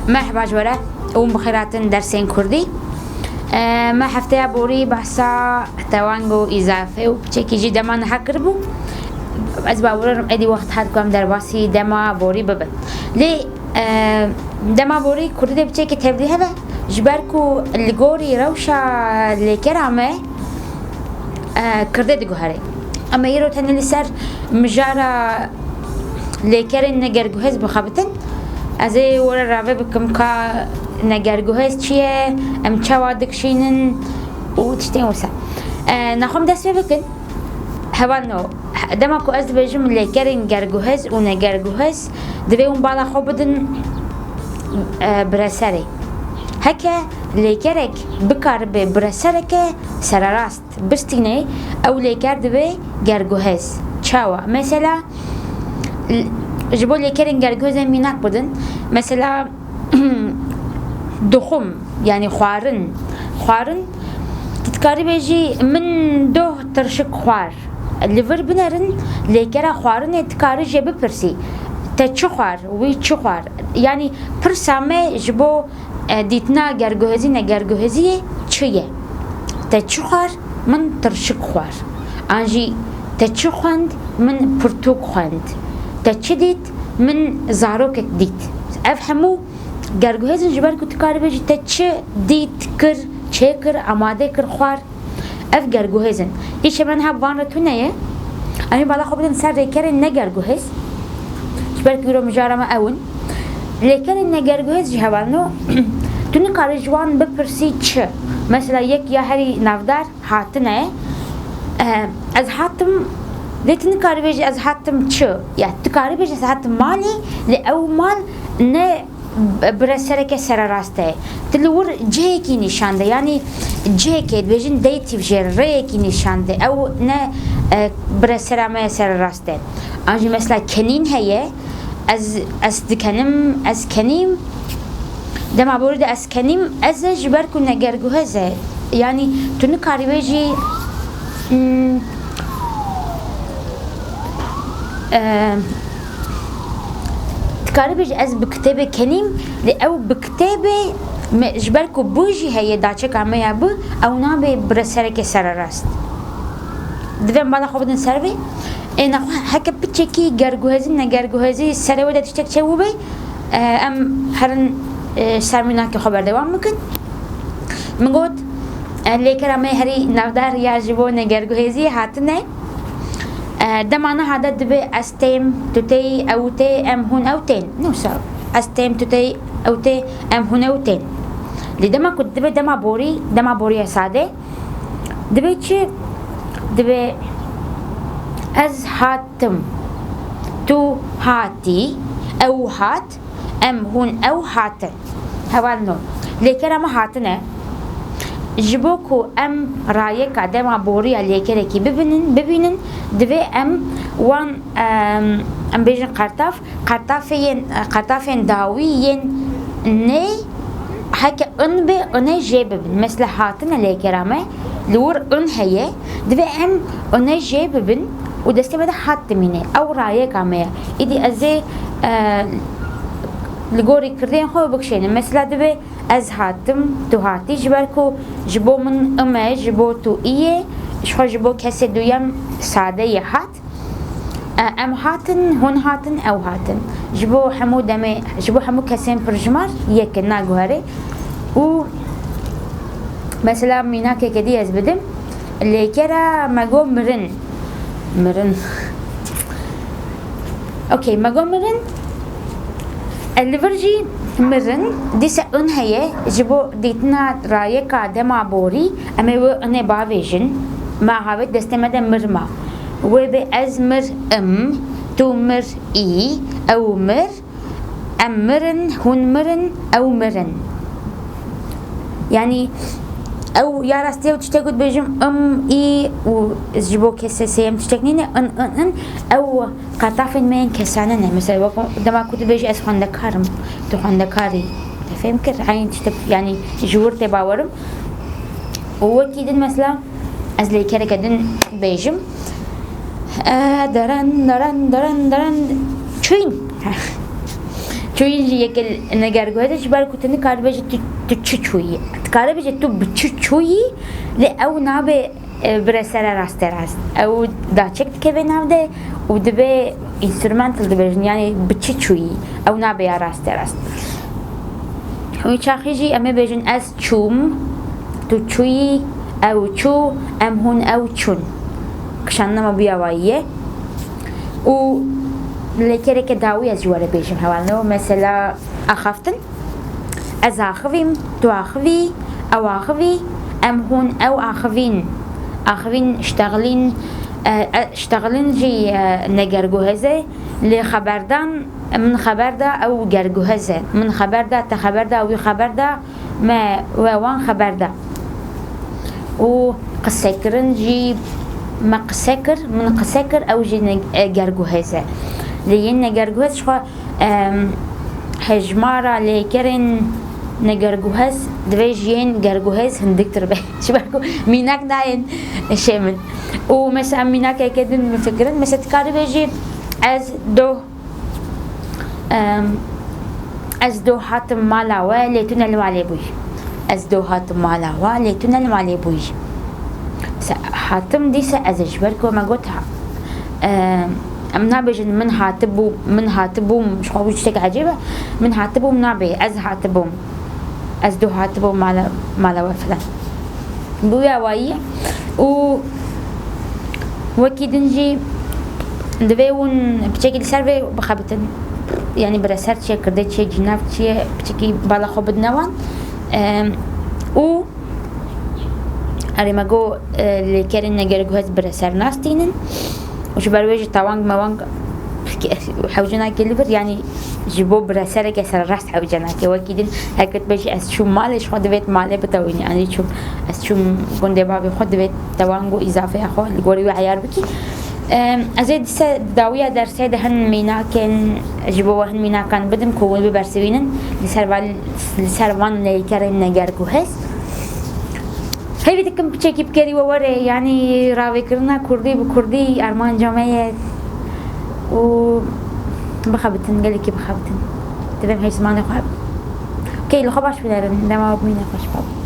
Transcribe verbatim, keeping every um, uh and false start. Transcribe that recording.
Merheba ji we re û bi xêr hatin dersên kurdî. E, me hefteya borî behsa tewang û îzafe û piçekî jî dema niha kiribû. Ez bawer im êdî wext hat ku em derbasî dema borî bibin. Lê, e, dema borî kurdî de piçekî tevlî hebe, ji ber ku li gorî rewşa lêkera me, e, kirdê diguherê. Em ê îro tenê li ser mijara lêkerên negerguhêz bixebitin. Ez ê we re rave bikim ka negerguhêz çi ye, em çawa dikişînin û tiştên wisa. E, naxwe em dest pê bikin. Hevalno, dema ku ez dibêjim lêkerên gerguhêz û negerguhêz, divê hûn bala xwe bidin, e, bireserê. Heke lêkerek bikaribe biresereke sererast bistîne, ew lêker dibe gerguhêz. Çawa? Mesela, l-, ji bo lêkerên gerguhêz em mînak bidin. Mesela, duxum, yanî xwarin. Xwarin, tu dikarî bêjî, "Min doh tirşik xwar." Li vir binerin, lêkera xwarinê dikarî jê bipirsî, "Te çi xwar? Wî çi xwar?" Yanî pirsa me ji bo e, dîtina gerguhêzî negerguhêziyê çi ye? Te çi xwar? Min tirşik xwar. An jî te çi xwend? Min pirtûk xwend. Te çi dît? Min zarokek dît. Ev hemû gerguhêz in, ji ber ku tu karî bêjî te çi dît, kir, çêkir, amade kir, xwar. Ev gerguhêz in. Îşê me niha bi van re tune ye. Em ê bala xwe bidin ser lêkerên negerguhêz. Ji ber ku îro mijara me ew in. Lêkerên negerguhêz jî hevalno, tu nikarî ji wan bipirsî çi. Mesela yek ya herî navdar hatine. Eh, ez hatim, lê tu nikarî bêjî ez hatim çi. Ya tu karî bêjî ez hatim malê, lê ew mal ne bi-, biresereke sererast e. Tu li wir cihekî nîşan de, yanî cihekê dibêjin dative jê re, rêyekî nîşan de. Ew ne, e, biresera me sererast e. An jî mesela kenîn heye, ez, ez dikenim, ez kenîm. Dema borî de ez kenîm, ez e ji ber ku negerguhêz e. Yanî tu nikarî bêjî, hmm, e, Dikarî bêjî ez bi kitêbê kenîm, lê ew bi kitêbê me, ji ber ku bi jî heye daçeka me ya bi, ew nabe biresereke sererast. Divê em bala xwe bidin ser vê. Ê nexwe heke piçekî gerguhêzî, negerguhêzî serê wê de tiştek çêbûbe, e, em herin, e, ser mînakê xwe berdewam bikin. Min got, e, lêkera me herî navdar ya ji bo negerguhêziyê hatine. E, dema niha de dibe ez têm, tu têyî, ew tê, em hûn ew tên. Ne wisa, ez têm, tu têyî, ew tê, em hûn ew tên. Lê dema ku dibe dema borî, dema boriya sade, dibe çi? Dibe ez hatim, tu hatî, ew hat, em hûn ew hatin. Hevalno, lêkera me hatine. Ji bo ku em rayeka dema boriya lêkerekî bibinin, bibînin, divê em wan, em, em bêjin qertaf, qertafê yên, qertafên dawî yên nê heke in bê, inê jê bibin. Mesela hatine lêkera me, li wir in heye, divê em inê jê bibin û destê me de hat dimîne. Ew rayeka me ye. Îdî ez ê, e, li gorî kirdên xwe bikişênim. Mesela divê ez hatim, tu hatî, ji ber ku ji bo min im e, ji bo tu î ye, ji xwe ji bo kesê duyem sade ye hat. E, em hatin, hûn hatin, ew hatin. Ji bo hemû demê, ji bo hemû kesên pirjimar yek e, naguhere. Û mesela mînakeke dî ez bidim. Lêkera me got mirin. Mirin. Okey, me got mirin. E, li vir jî mirin, dîsa in heye, ji bo dîtina rayeka dema borî, em ê wê inê bavêjin. Me havêt destê me de mir ma. Wê bê ez mir im, tu mir î, ew mir, em mir in, hûn mir in, ew mir in. Yanî ew ya rastî ew tiştek ku dibêjim im, î û ji bo kesê sêyem tiştek nîne, in, in, in, ew qertafên me yên kesane ne. Mesela wek dema ku tu bêjî ez xwendekar im, tu xwendekar î. Te fêm kir? Eynî tiştek, yanî ji wir tê bawer im. Û wekî din mesela ez lêkereke din bêjim. E, deren, deren, deren, deren, çûyîn. Çûyî jî yekê negerguhêz e, ji ber ku tu nikarî bêjî tu, tu çi çûyî. Dikarî bêjî tu bi çi çûyî, lê ew nabe, e, bire sere rastê rast. Ew daçik dikeve nav de û dibe instrumental dibêjin, yanî bi çi çûyî. Ew nabe ya rastê rast. Wî çaxî jî em ê bêjin ez çûm, tu çûyî, ew çû, em hûn, ew çûn. Kişandina me bûya wayî ye. Û lêkereke dawî ez ji we re bêjim hevalno. Mesela axaftin. Ez axivîm, tu axivî, ew axivî, em hûn, ew axivîn. Axivîn, ştexilîn, e, e, ştexilin jî, e, negerguhêz e. Lê xeberdan, min xeber da, ew gerguhêz e. Min xeber da, te xeber da, wî xeber da, me we wan xeber da. Û qisekirin jî me qise kir, min qise kir, ew jî ne-, e, gerguhêz e. Lê yên negerguhêz ji xwe, em, hejmara lêkerên negerguhêz divê ji yên gerguhêz hindiktir be. Ji ber ku mînak nayên şê min. Û mesela em mînakeke din bifikirin. Mesela dikarî bêjî ez doh Em, ez doh hatim mala we, lê tu ne li malê bûyî. Ez doh hatim mala we, lê tu ne li malê bûyî. Se-, hatim dîse ez ê ji ber ku me got ha-, em, em nabêjin min hatibû-, min hatibûm, ji xwe bû tiştek ecêb e. Min hatibûm nabê, ez hatibûm. Ez doh hatibûm mala, mala we filan. Bûya wayî û wekî din jî divê hûn piçekî li ser vê bixebitin. Yanî bire ser çi ye, kirdê çi ye, cînav çi ye, piçekî bala xwe bidine wan. Em, û erê me got, e, lêkerên negerguhêz bire ser nas tînin. Û ji ber wê jî tewang mewang hewce nake li vir, yanî ji bo bire sereke sererast hewce nake. Wekî din, heke tu bêjî ez çûm malê, ji xwe divêt malê bitewînî. Yanî çûm, ez çûm gundê bavê xwe, divêt tewang û îzafeya xwe li gorî wê eyar bikî. Em, ez ê dîse dawiya dersê de hin mînakên, ji bo we hin mînakan bidim ku hûn bibersivînin li ser van, li ser van lêkerên negerguhêz. Hêvî dikim piçekî bikerî we were, yanî ravêkirina kurdî bi kurdî armanca me ye û bixebitin, gelekî bixebitin. Divêm hêj zimanê xwe. Key li xwe baş binerin, dema we bimîne xweş be.